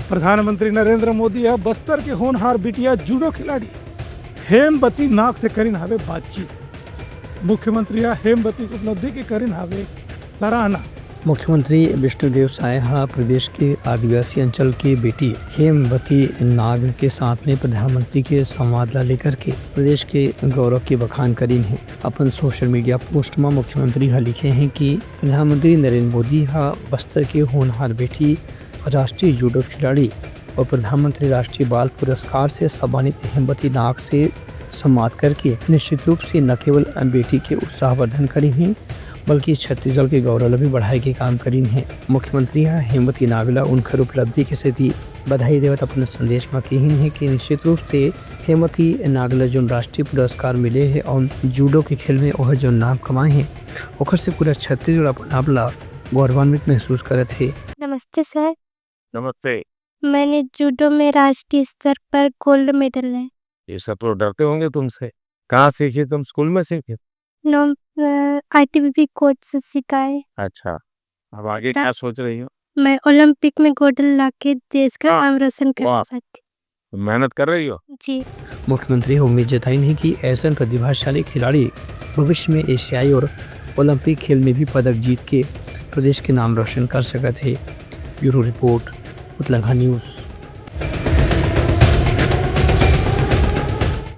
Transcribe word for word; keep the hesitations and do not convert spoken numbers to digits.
प्रधानमंत्री नरेंद्र मोदी ह बस्तर के होनहार बिटिया जूडो खिलाड़ी हेमवती नाग से करिन हावे बातचीत। मुख्यमंत्री ह हेमवती के उपलब्धि के करिन हावे सराहना। मुख्यमंत्री विष्णुदेव साय ह प्रदेश के आदिवासी अंचल के बेटी हेमवती नाग के साथ में प्रधानमंत्री के संवाद ला लेकर के प्रदेश के गौरव के बखान करिन हे। अपन सोशल मीडिया पोस्ट म मुख्यमंत्री ह लिखे हे कि प्रधानमंत्री नरेंद्र मोदी ह बस्तर के होनहार बेटी, राष्ट्रीय जूडो खिलाड़ी और प्रधानमंत्री राष्ट्रीय बाल पुरस्कार से सम्मानित हेमवती नाग से संवाद करके निश्चित रूप से न केवल बेटी के उत्साहवर्धन करिन हे, बल्कि छत्तीसगढ़ के गौरव ला भी बढ़ाए के काम करिन हे। मुख्यमंत्री ह हेमवती नाग ला उनकर उपलब्धि के सेती बधाई देवत अपन संदेश म किहिन हे कि निश्चित रूप से हेमवती नाग ला जोन राष्ट्रीय पुरस्कार मिले हे और जूडो के खेल में ओह जोन नाम कमाए हे, ओकर से पूरा छत्तीसगढ़ अपन आप ला गौरवान्वित महसूस करत हे। नमस्ते सर। नमस्ते। मैंने जूडो में राष्ट्रीय स्तर पर गोल्ड मेडल है। ये सब तो डरते होंगे तुमसे। कहाँ सीखे तुम? स्कूल में सीखे? नो, आईटीबीपी कोच से सीखा है। अच्छा, अब आगे क्या सोच रही हो? मैं ओलंपिक में गोल्ड लाके देश का हाँ। नाम रोशन करना वाह। चाहती हूँ। मेहनत कर रही हो? जी। मुख्यमंत्री ह उम्मीद जताइन हे कि ऐसन प्रतिभाशाली खिलाड़ी भविष्य में एशियाई और ओलंपिक खेल में भी पदक जीत के प्रदेश के नाम रोशन कर सकत हे। Bureau report, Utlangha news.